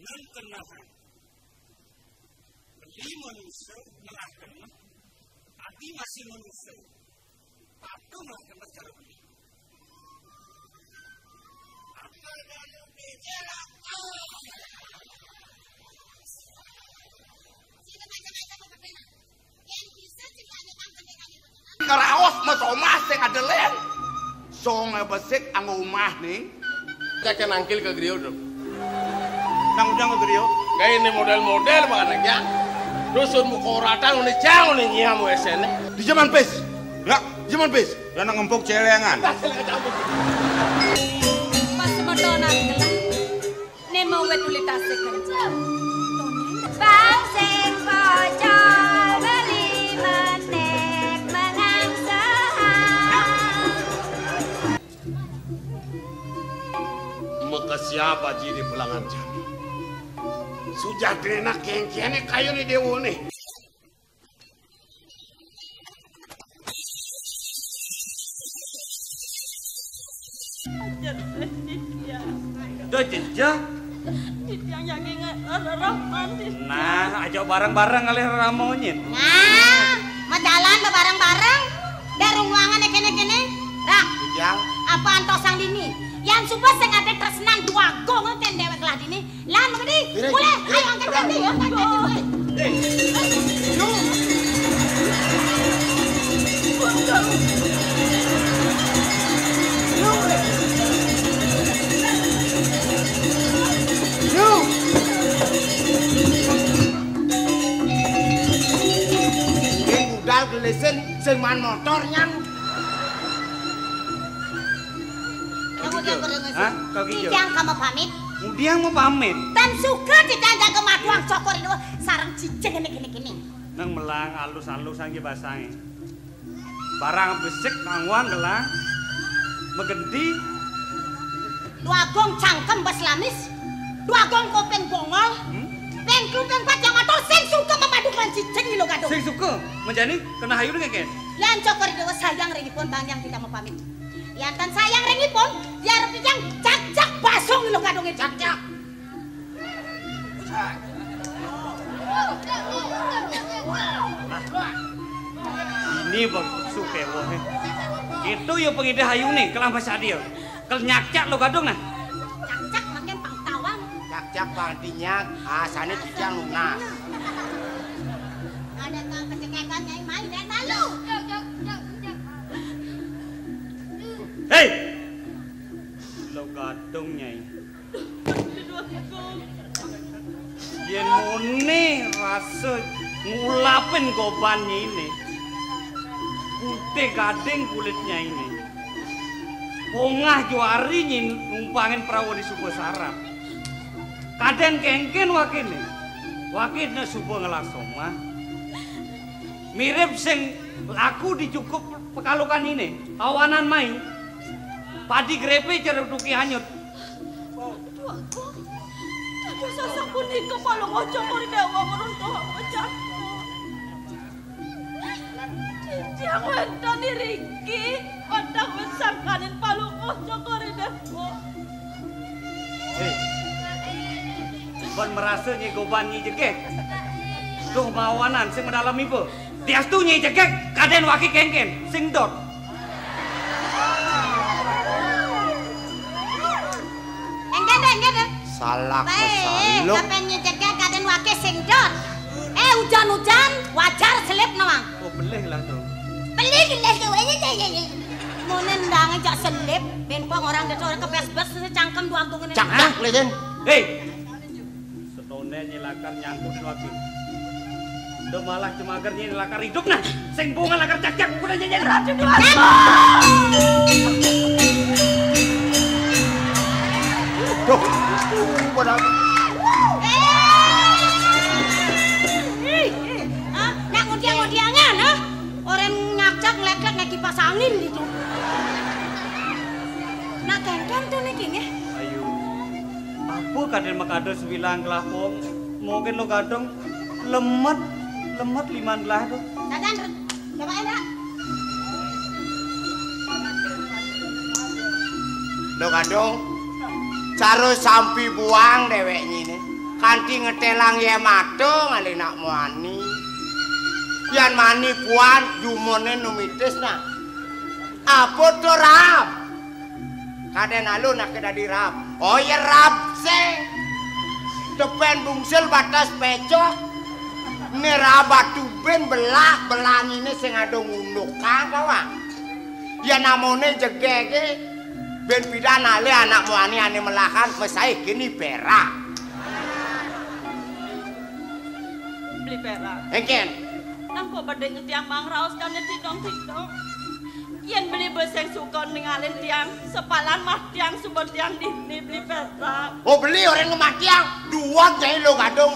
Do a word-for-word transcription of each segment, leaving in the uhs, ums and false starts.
Nang kenahan. Beli manusia, ngelah kena. Ati masih manusia. Patung lah kena cara beli. Apa kalau bicara? Keraos mah somah sing ada lén. Songé besik anggo umah ning. Cék nangkil ka griya, Dok. Nang ujang ka griya. Gaé ini modél-modél banget ya. Dusun muka rata ngene jang ngene nyiam wéséné. Di zaman bis. Ya, di zaman bis. Lah nang empuk celengan. Pas semeton ati gelah. Nemo wit uli tasik kencang. Bang sing pocol beli menek mengang sehang. Maka siapa jini pelangan jani? Sujatréna kéngkéné kayuné déwané. Ajar, Ditya. Duh, jejeh. Ditya yang ingat rerahman, Ditya. Nah, aja bareng-bareng ngalih rerahmon nyén. Nah, majalan bebareng-bareng. Darung wangan kéné-kéné. Rak. Jang. Apa antosang dini? Yan suba sing ada tresnan duagung ten déwék lah dini. Lan, Mang Gedi, mulai, ayo angkat kaki, angkat kaki, mulai. Sing budal gelisin, sing man motor nyang. Hah? Kau kijo? Titiang ka mapamit. Ngudiang mapamit? Tan suka titiang jaga maduang cokor ini sareng cicing ini, ini, ini. Nang melang alus-alusan ki basangé. Barang besik nangwan gelang. Megendi. Duagung cangkem bas lamis. Duagung kopéng bongol. Hmm? Peng klupeng pat yang matur sing suka memadukan cicing ilo gadung. Sing suka menjani kena hayu ning kéngkén. Yan cokor dewa sayang ringipun bang yang tidak mapamit. Yan tan sayang ringipun, biar pijang cak-cak basung ilo gadungé. Cak-cak. Ini bang suke wong. Itu ya pengidih hayune kelam sadia. Kel nyakcak lo gadung nah. Cak-cak makin pang tawang. Cak-cak pang tinyak, asane tijang lunas. Ada kang kecekekan nyai main dan malu. Hei. Lo gadung nyai. Yén muni rasa ngulapin goban nyainé, putih gading kulitnya ini. Pongah juari nyai numpangin perahu di Suba Sarap. Kadén kéngkén wakiné. Wakiné suba ngelas omah. Mirip sing laku di cukup pekalukan ini. Awanan mai. Padi grepe cerutuki anyut. Duh, aku. Dados sasapunika Palungguh Cokor Dewa meruntuh pecah. Titiang wénten iriki, wantah wit sangkaning Palungguh Cokor Dewa. Hé. Ban merasa nyai goban nyai jegég. Duh mawanan sing medalem iba. Diastu nyai jegég, kadén waki kéngkén, sing dot. Enggak deh, enggak deh. Salak. Baik, mesaluk. Kapan nyai jegég kadén waki sing dot. Eh, ujan-ujan, wajar selip nawang. Oh, belih lah to. Belih, belih, belih. Mone ndange jak selip, ben pok orang desa orang kebes-bes cangkem duang tungene. Cak, cak, leden. Hei. Setone nyelakar nyangkut lagi. Udah malah cemager nyelakar hidup nah. Sing bunga lakar cak-cak udah nyanyi. Aduh, aduh. Duh. Padahal. Eh, eh, ah, nak ngudiang-ngudiangan, ah. Orang nyakcak ngelek-lek naik kipas angin gitu. Nak kéngkén tuh niki nggih. Ayo. Apa kadén makada sebilang gelah pong? Mungkin lo gadung lemet, lemet liman gelah tuh. Dadan, coba enak. Lo gadung, cara sampi buang dewek nyine. Kanthi ngetelang yé matung alé nak muani. Yan mani puan jumone numitis nah. Apa to rap? Kadén alun aké dadi rap. Oh ya rap sing. Tepen bungsil batas pecok. Né rap batu ben belah, belah ini sing ada ngunduk kang kawang. Ya namone jegege ben pidan alé anak muani ané melahan mesaih kini perak. Beli perak. Engken. Nang kok bedeng tiang mangraos dan tidong-tidong. Yen beli beseng suka ningalin tiang, sepalan mah tiang suba tiang dini beli perak. Oh beli orang ngematiang, dua jai lo gadung.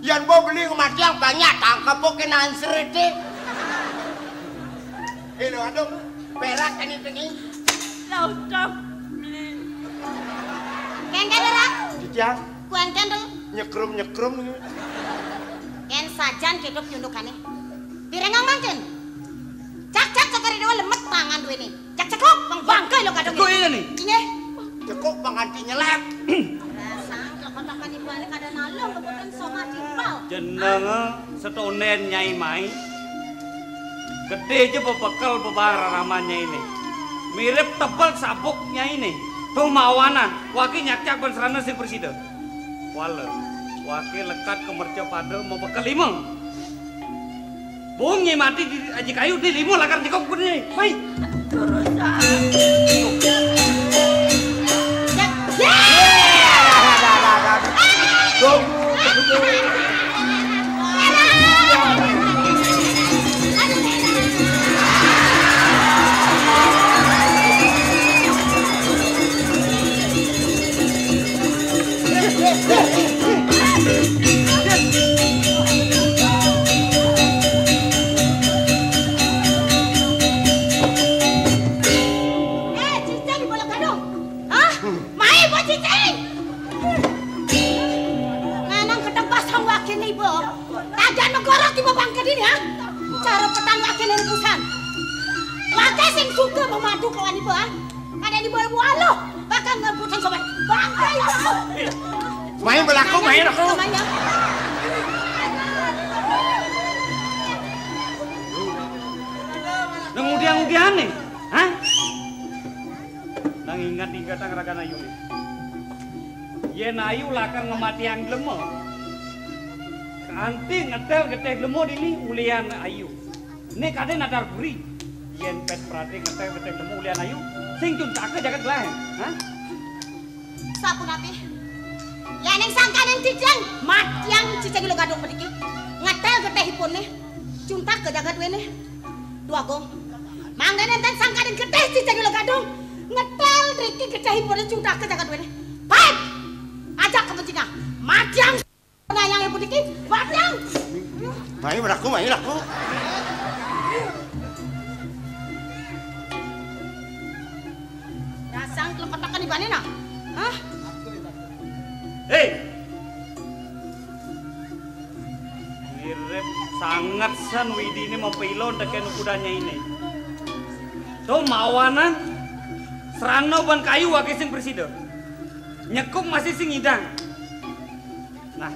Yan bo beli ngematiang banyak tangkep oke nansrete. Eh lo gadung, perak tani tani. Lah utang beli. Kengken ora? Titiang. Kuengken to. Nyekrum-nyekrum. Ken sajan kedup nyundukane. Pirengang mangkin. Cak cak cakare dewa lemet tangan duwene. Cak cekok bang bangke lo kadung. Cekok iya nih. Inggih. Cekok bang anti nyelep. Rasang kok kotakan ibu ane kada nalung kebutan soma timpal. Jeneng setonden Nyai Mai. Gedhe aja bebekel bebararaman Nyai ne. Mirip tebel sabuk Nyai ne. Tuh mawanan, waki nyakcak ban serana sing presida. Wala, waki lekat ke merca pada mau bekel lima. Bung Nyai mati di aji kayu di lima lakar nyekok gune. Mai. Eh, cicing bola gadung. Hah? Mai bo cicing. Nganang gedeng pasang wakil ibu. Tajan negara tiba bangkit ini, ha? Cara petang wakil ini busan. Wakil sing suka memadu kawan ibu, ha? Kada ini bawa bualo. Bakal ngebutan sobat. Bangkai ibu. Main belaku, main aku. Namanya. Nang udian-udian nih, ha? Nang ingat-ingat nang rakan ayu nih. Yen ayu lakar ngematiang glema. Kanti ngedel geteh glema dini ulian ayu. Nek ade nadar buri. Yen pet prate ngedel geteh glema ulian ayu, sing juntaka jagat lain, ha? Sapunapi? Yen ing sangkaning tijang matiang cicing lo gadung mriki. Ngedel getehipune juntaka jagat wene. Duh Agung. Mangda nenten sangkaning geteh cicing lo gadung. Ngedel mriki getehipune juntaka jagat wene. Baik. Ajak kepentingan. Matiang Nayang ibu niki, wadang. Mai mlaku, mai mlaku. Rasang klepetekan ibane nah. Hah? Hei. Mirip sanget san widine mempilo teken ukudane ini. To mawanan serana ban kayu wake sing presida. Nyekup masih sing idang. Nah,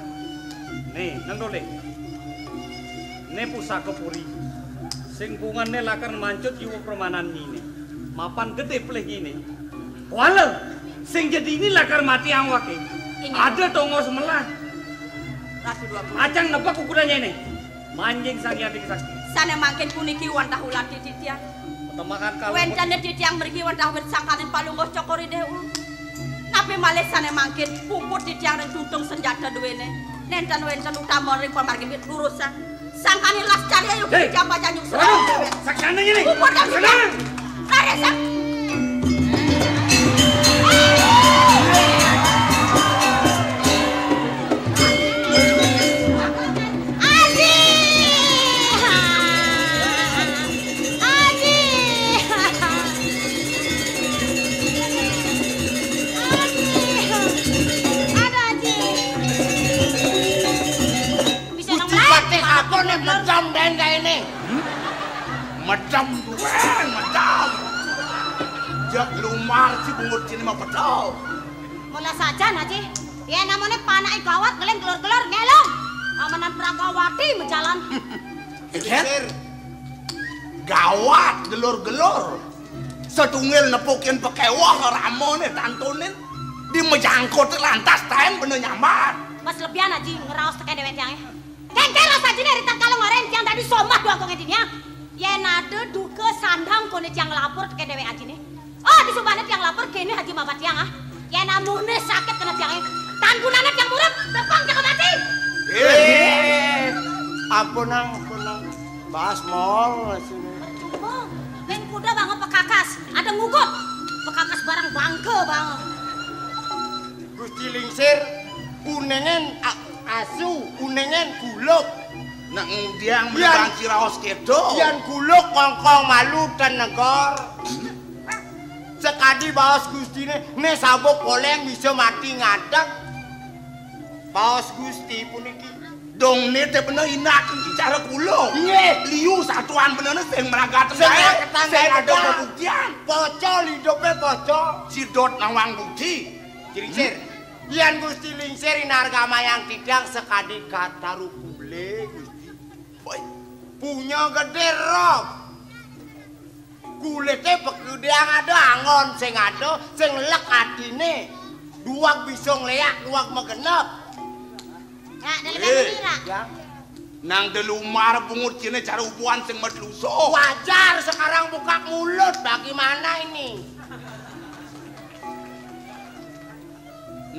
nih, nang dole. Nih pusaka puri. Sing bungan nih lakar mancut jiwa permanan ini. Mapan gede pelih ini. Wala, sing jadi ini lakar mati awake. Inggih. Ada tongos melah. Ratu dua puluh. Acang nebak ukurannya ini. Manjing Sang Hyang Tinggi Sakti. Sane mangkin puniki wantah ulat titiang. Petemahan kalau wentene titiang mriki wantah wit sangkaning palungguh Cokor Ideh. Napi malih sane mangkin puput titiang ring tuntung senjata duwene. Nenten wenten utama ring pamargi wit lurusan. Sangkaning las carya yugi. Hei, jamba janyu. Waduh, saksana ini. Puput kami. Saksana. Lari, sak- Aji! Aji! Aji! Ada Aji! Bisa nang Gusti Patih apa nih mecam dan kayak ini? Hmm? Mecam dueng, mecam. Jak lumar si bungut sini mah pecel. Mula saja, Aji. Yén amoné panaké gawat, ngeling gelor-gelor, ngelong. Amenan Pragawati majalan. Sir, gawat gelor-gelor. Setunggil nepukin pakéweh ramoné tantunin. Di majangkut lantas taén bener nyambat. Mas lebihan aji ngeraos tekén déwék tiangé. Kéngkén raos ajiné ri tangkal ngoréng tiang dadi somah dua gongé diniang. Yén ada duka sandang koné tiang lapor tekén déwék ajiné. Oh, disubané tiang lapor kéné aji mabat tiang ah. Yén amoné sakit kena tiangé. Tan gunané tiang murub, tepang tiang mati. Eh, ampun nang, ampun nang. Bas mol sini. Percuma. Bén kuda banget pekakas, ada ngugut. Pekakas barang bangke banget. Gusti Lingsir, unengen a-, asu, unengen guluk. Nak ngudiang Yan, menebang ciraos kéto. Yan guluk kongkong malu ten negor. Sekadi baos Gustiné, né sabuk poléng bisa mati ngadeg. Baos Gusti puniki. Dong né té bener inak cara kula. Nggih. Liu satuan benerné sing meragat sing gaé, meragat sing gaé ada bener. Pembuktian. Pocol hidupé pocol. Sidot nawang bukti. Ciri-cir. Hmm? Yan Gusti Lingsir inargamayang titiang sakadi kataru kulé, Gusti. Woi. Punya gedé rob. Kulité pegedéang ada, anggon sing ada, sing lek atiné. Duweg bisa ngléak, duweg magenep. Nak, dalem eh, ini, Nak. Ya. Nang delumar bungut kéné cara ubuhan sing metluso. Wajar sekarang buka mulut, bagaimana ini?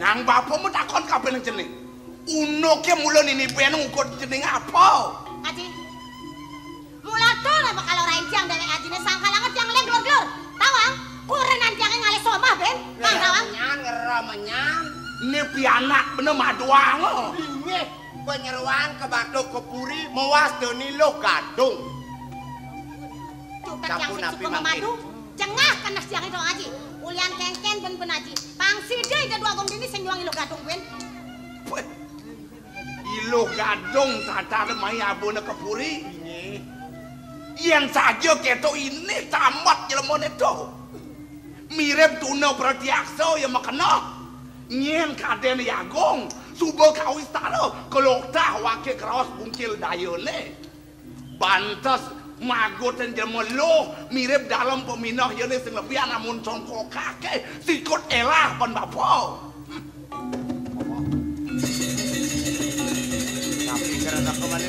Nang bapa mu takon kabéh nang jeneng. Unuké mula nini bén ngukud jeneng apa? Aji. Mula to napa kalau rain tiang déwék ajiné sangkalanga tiang lé glur-glur. Tawang, kurenan tiangé ngalih somah bén. Kang tawang. Menyan, ngera menyan. Né pianak bener maduang. Inggih, penyeruan ke Batuk ke Puri, mewas deni loh gadung. Cutet tiang sing suka memadu. Cengah keneh tiangé dong aji. Ulian kéngkén bén-bén aji. Pang sida ida dua gong dini sing nyuang iluh gadung bén. Iluh gadung tatar mai abuna ka puri. Yén saja kéto ini tamat jelemané to. Mirip tuna pratiaksa ya makena. Nyén kadén yagung suba kawistara kelokdah waké kraos bungkil dayané. Bantes magutin jelema luh mirip dalem peminah yene sing lebihan amun congkokake sikut elah pan bapa. Tapi kira tak kembali.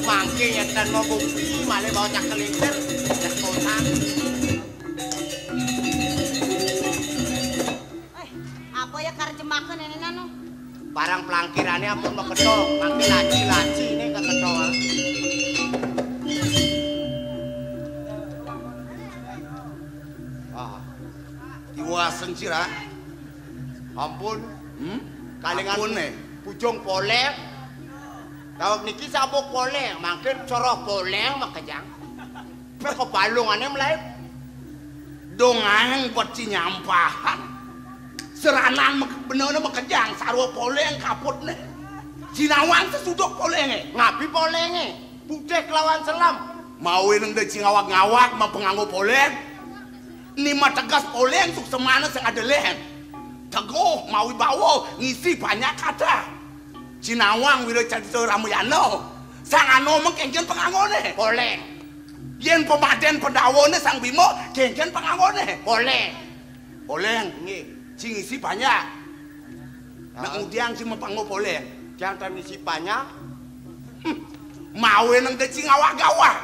Mangke yenten mau bukti, malah bawa cak kelintir, cak kotak. Eh, apa ya karjemaken ini nanu? Barang pelangkirane ampun makedha, mangke laci-laci ini kekedha. Ah. Diwasen sira. Ampun. Hmm? Kalingan ampun, eh. Bujung poleng. Daweg niki sabuk poleng, mangke soroh poleng makejang. Pe kebalungane mlaib. Dong aeng buat cinyampahan. Seranan mek-, benene makejang sarwa poleng kaputne. Jinawang sesuduk polenge. Ngapi polenge? Putih kelawan selam. Mau neng de cingawak-ngawak mapenganggo poleng. Ni mategas poleng suksemane sing ada lehen. Teguh mawi bawa ngisi banyak kata. Jinawang wira carita Ramayana. Sang ano mengkengken pengangone. Poleng. Yen pemaden Pandhawane Sang Bima, genjen pangangone. Poleng. Poleng. Nggih. Sing isi banyak. Nek ah. Ngudiang sing mapanggo poleng. Jang tan isi banyak. Hmm. Mawe nang dadi sing awak gawah.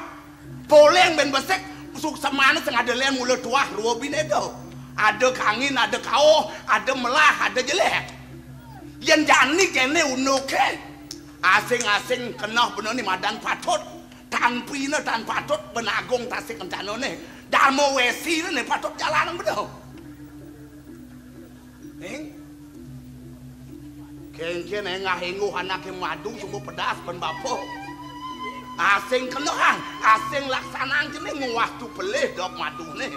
Poleng ben besik, suksemane sing ada len mula tuah ruwa bineda. Ada kangin, ada kauh, ada melah, ada jelek. Yen jani kene unuke. Asing-asing kenah benane madan patut. Tanpine tan patut benagung tasih kencanane. Darma wesine patut jalanang beda. Ning. Kengken engah-enguh anake madu sumbu pedas ben bapa. Asing kenehang, asing laksanang jene nguwastu pelih dok madune.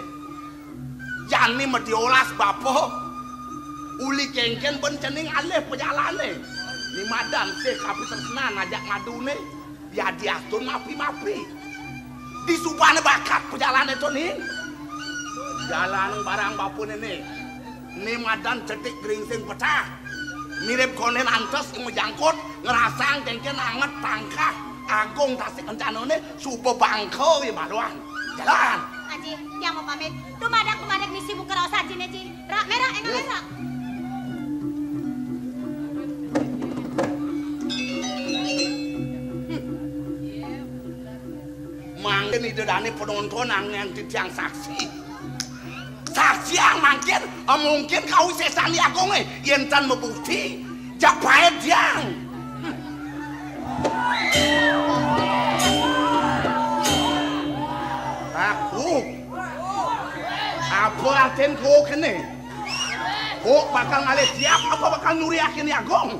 Jani mediolas bapa. Uli kengken ben cening alih pejalane. Ni madan sih kapitresnan ajak madune. Yadiastun mapi-mapi. Di subané bakat pajalané to, Ning. Jalan barang bapa néné. Né madan cetik gringsing petah. Mirip kondén antes sing majangkut, ngrasang kéngkén anget tangkah. Agung Tasik Kencanané suba bangka ya baluan. Jalan. Aji, tiang mau pamit. Dumadak-dumadak misi buka raos ajiné, Ji. Rak, merak, enak, merak. Mangkin Ida Dané penonton angin titiang saksi. Saksiang mangkin, eh, mungkin kawisésan Ni Agungé, yén tan mabukti, jak paéd tiang. Aku. Apa artin kok kéné? Kok bakal ngalih tiang apa bakal nyuriakin Ni Agung?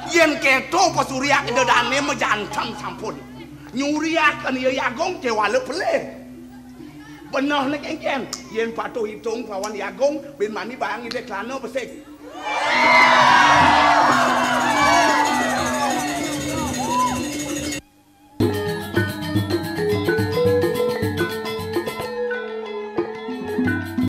Yén kéto pasuryak Ida Dané majanten sampun. Nyuriakin Ni Agung kéwala pelih. Benehné kéngkén, yén patuh itung pawan Ni Agung, bin mani baang Ida klana besik.